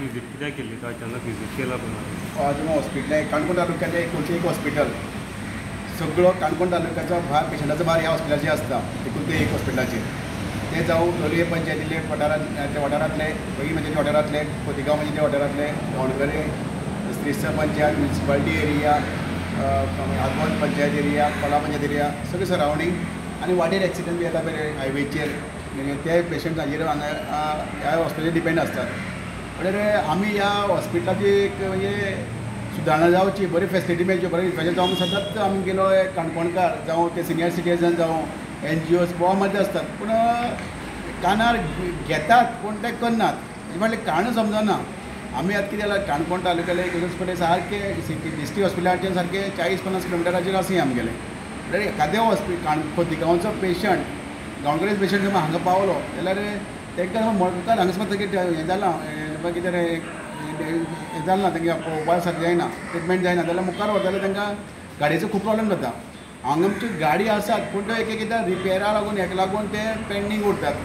Visit कित्याक केली तो अचानक विजीट केला पण आज हॉस्पिटल काणकोण तालुक्यातलें एकुलतें एक हॉस्पिटल, सगळो काणकोण तालुक्याचो भार पेशंटाचो भार ह्या हॉस्पिटलाचेर आसता, एकुलतें एक हॉस्पिटलाचेर. ते जावं लोलये पंचायतीले वाठारांतले, बगी पंचायती वाठारांतले, खोतिगांव पंचायती वाठारांतले, Gaondongre, Shrestha panchayat, municipality area, Agonda panchayat area, Cola panchayat area, सगळे सरावंडींग आनी वाटेर एक्सिडंट बी येता पळय हायवेचेर, ते पेशंट हाजेर हांगा ह्या हॉस्पिटलाचेर डिपेंड आसतात. म्हणल्यार आमी ह्या हॉस्पिटलाची एक म्हणजे सुदारणा जावची, बरी फेसिलिटी मेळची, बरी इन्फ्रास्ट्रक्चर जावं सतत आमगेलो काणकोणकार जावं ते सिनियर सिटीजन जावं एनजीओज भोव मदीं आसतात, पूण कानार घेतात पूण ते करनात. म्हळ्यार कारणूच समजना. आमी आतां कितें जालां, काणकोण तालुक्याले एक सारकें डिस्ट्रिक्ट हॉस्पिटलाचेर सारकें 40-50 किलोमिटराचेर आसा आमगेलें. म्हणल्यार एखादें हॉस्पिटल खोतिगांवचो पेशंट, गांवडोंगरेचो पेशंट समज हांगा पावलो जाल्यार तांकां मुखार हांगा समज हें जालां, कितें हें जालें ना, तांकां पळोवपाक सारकें जायना, ट्रिटमेंट जायना जाल्यार मुखार वता जाल्यार तांकां गाडयेचो खूब प्रोब्लेम जाता. हांगा आमच्यो गाडी आसात पूण त्यो एक एकदां रिपेरा लागून हेका लागून ते पेंडींग उरतात,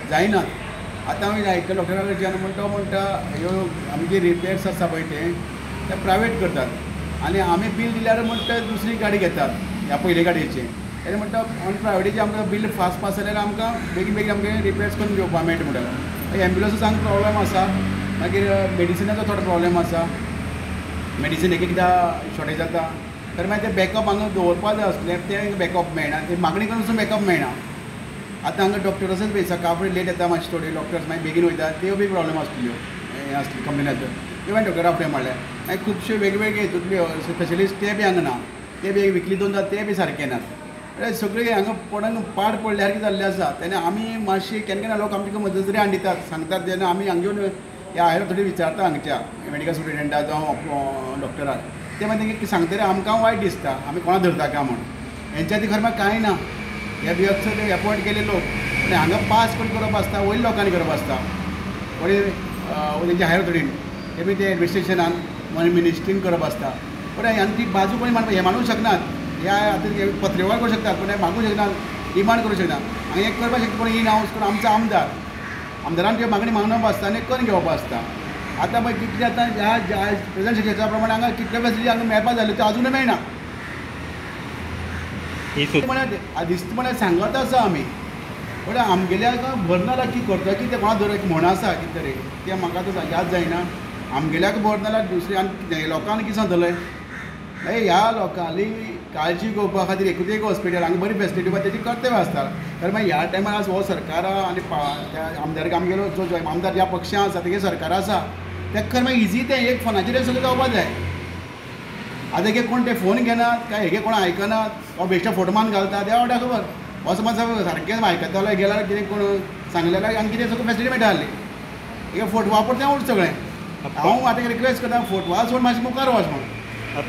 जायनात. आतां आमी आयकल्या डॉक्टरा कडच्यान म्हण तो म्हणटा ह्यो आमचे रिपेर्स आसा पळय ते प्रायवेट करतात आनी आमी बील दिल्यार म्हणटा दुसरी गाडी घेतात ह्या पयले गाडयेचे. तेणें म्हणटा आनी प्रायवेटीचे आमकां बील फास्ट पास जाल्यार आमकां बेगीन बेगीन आमकां रिपेर्स करून घेवपाक मेळटा म्हणटा. एम्बुलन्साचो आमकां प्रोब्लेम आसा, मागीर मेडिसिनाचो थोडो प्रोब्लेम आसा, मेडिसीन एक एकदां शॉर्टेज जाता, तर मागीर ते बॅकअप हांगा दवरपा जाय आसलें, तें बॅकअप मेळना, ते मागणी करून सुद्दां बॅकअप मेळना. आतां हांगा डॉक्टर्सच पळय सकाळ फुडें लेट येता, मातशे थोडे डॉक्टर्स मागीर बेगीन वयता, त्यो बी प्रोब्लेम आसतल्यो, हें आसली कंप्लेन आसल्यो, त्यो मागीर डॉक्टरा फुडें म्हणल्यार मागीर खुबशे वेगवेगळे हितूंतल्यो स्पेशलिस्ट ते बी हांगा ना, ते बी विकली 2 ते बी सारके नात. म्हणल्यार सगळे हांगा पडून पाड पडल्या सारकें जाल्लें आसा. तेन्ना आमी मातशी केन्ना केन्ना लोक आमचे मदत जरी हाडून दितात, सांगतात, तेन्ना आमी हांगा येवन ह्या हायर थोडी विचारता हांगच्या मेडिकल सुप्रिटेंडंटा जावं डॉक्टराक, ते मागीर तेंगे सांगतरी आमकां वायट दिसता, आमी कोणा धरता काय म्हूण. हेंच्या खातीर खरें म्हळ्यार कांय ना, हे बी एफचे एपॉयंट केले लोक, आनी हांगा पास कोण करप आसता, वयल्या लोकांनी करप आसता, कोणी तेंच्या हायर ऑथॉरिटीन, ते बी ते एडमिनिस्ट्रेशनान मिनिस्ट्रीन करप आसता. पूण आनी ती बाजू कोणी मांडपा हे मांडूंक शकनात, ह्या आतां पत्रवेव्हार करूं शकतात पूण हे मागूंक शकनात, डिमांड करूं शकनात. हांगा एक करपाक शकता पूण इन हावस करून आमचो आमदार, आमदारान त्यो मागणी मागप आसता आनी करून घेवप आसता. आतां पळय कितलें आतां ह्या प्रेझेंट सिच्युएशना प्रमाणे हांगा कितल्यो फेसिलिटी हांगा मेळपा जाल्यो त्यो आजुनूय मेळना. म्हळ्यार दिसता म्हळ्यार सांगत आसा आमी, पूण आमगेल्या भर नाल्यार की करता कितें, कोणा धर एक म्हण आसा कितें तरी, तें म्हाका आतां याद जायना. आमगेल्याक भर नाल्यार दुसरे आनी लोकांक कितें सांगतलें? ह्या लोकांली काळजी घेवपा खातीर एकूच एक हॉस्पिटल हांगा बरी फेसिलिटी दिवपा तेजी कर्तव्य आसता. तर मागीर ह्या टायमार आज हो सरकार आनी आमदार आमगेलो जो आमदार ज्या पक्षां आसा तेगे सरकार आसा, तेका खरें मागीर इजी तें एक फोनाचेर सगळें जावपा जाय. आतां हेगे कोण ते फोन घेनात काय हेगे कोण आयकनात, हो बेश्टे फोटो मारून घालता, देवा वाट्या खबर. हो समज सारकें आयकतालो गेल्यार कितें कोण सांगलें जाल्यार आनी कितें सगळें फेसिलिटी मेळटा आसली, हे फोटवा पुरतें उरता सगळें. हांव आतां रिक्वेस्ट करता फोटवा सोड मातशें मुखार वच म्हूण.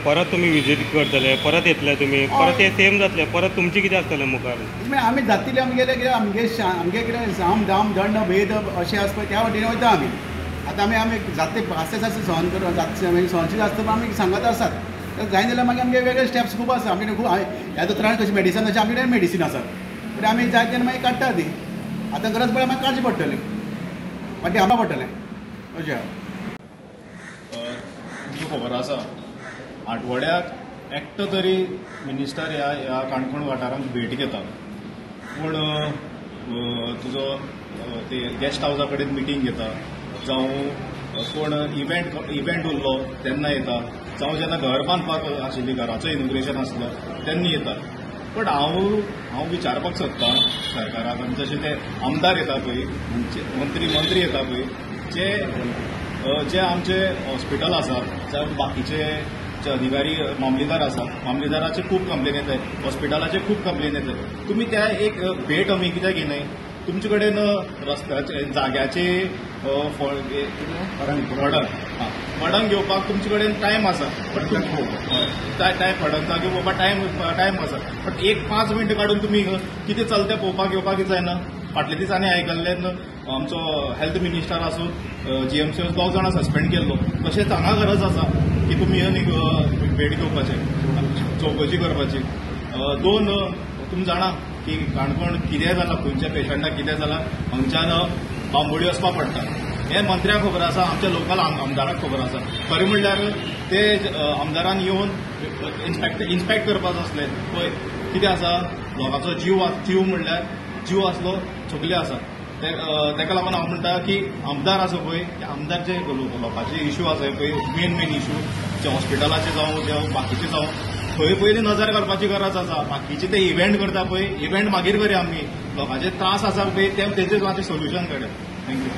परत तुमी विजीट करतले, परत येतले तुमी, परत ते सेम जातले, परत तुमचें कितें आसतलें मुखार? मागीर आमी जातले आमगेले कितें आमगे आमगे कितें साम दाम दंड भेद अशें आसा पळय त्या वटेन वयता आमी. आतां आमी आमी जाते आस्ते आस्ते सहन करून जातले सहनशील आसता पण आमी सांगत आसात, तर जायना जाल्यार मागीर आमगे वेगळे स्टेप्स खूब आसा. आमचे खूब ह्या दोतोरान कशी मेडिसन अशें आमचे कडेन मेडिसीन आसात, पूण आमी जाय तेन्ना मागीर काडटा ती. आतां गरज पडल्यार मागीर काडची पडटली, मागीर ती आमकां पडटलें अशें. तुमकां खबर आसा आठवड्याक एकटो तरी मिनिस्टर ह्या ह्या काणकोण वाठारांत भेट घेता, पूण तुजो ते गेस्ट हावसा कडेन मिटींग घेता, जावं कोण इव्हेंट उरलो तेन्ना येता, जावं जेन्ना घर बांदपाक आशिल्ली घराचो इनोग्रेशन आसलो तेन्ना येता. बट हांव विचारपाक सोदतां सरकाराक, आनी जशे ते आमदार येता पळय, मंत्री येता पळय, जे आमचे हॉस्पिटल आसा जावं बाकीचे जे अधिकारी मामलेदार आसा, मामलेदाराचे खूब कंप्लेन येतात, हॉस्पिटलाचे खूब कंप्लेन येतात, तुमी त्या एक भेट आमी कित्याक घेनाय? तुमचे कडेन रस्त्याचे जाग्याचे फडण घेवपाक तुमचे कडेन टायम आसा, बट टायम फडण जागे पळोवपाक टायम आसा, बट एक 5 मिनटां काडून तुमी कितें चलता पळोवपाक येवपाक जायना. फाटल्या दिसांनी आयकल्लें आमचो हेल्थ मिनिस्टर आसून जीएमसी 2 जाणां सस्पेंड केल्लो. तशेंच हांगा गरज आसा की तुमी येवन एक भेट घेवपाचें, चवकशी करपाची. 2 तुमी जाणा की काणकोण कितें जालां, खंयच्या पेशंटाक कितें जालां, हांगच्यान बांबोळी वचपाक पडटा. हें मंत्र्याक खबर आसा, आमच्या लोकल आमदाराक खबर आसा. खरें म्हणल्यार ते आमदारान येवन इन्स्पेक्ट करपाक आसलें. पळय कितें आसा, लोकांचो जीव म्हणल्यार जीव आसलो सगलें आसा. ताका लागून हांव म्हणटा की आमदार आसा पळय, आमदार जे लोकांचे इश्यू आसा पळय, मेन इश्यू जे हॉस्पिटलाचे जावं जे बाकीचे जावं, थंय पयलीं नजर घालपाची गरज आसा. बाकीचे ते इव्हेंट करता पळय, इव्हेंट मागीर करया आमी, लोकांचे त्रास आसा पळय ते तेजेच मातशें सोल्युशन काडया. Thank you.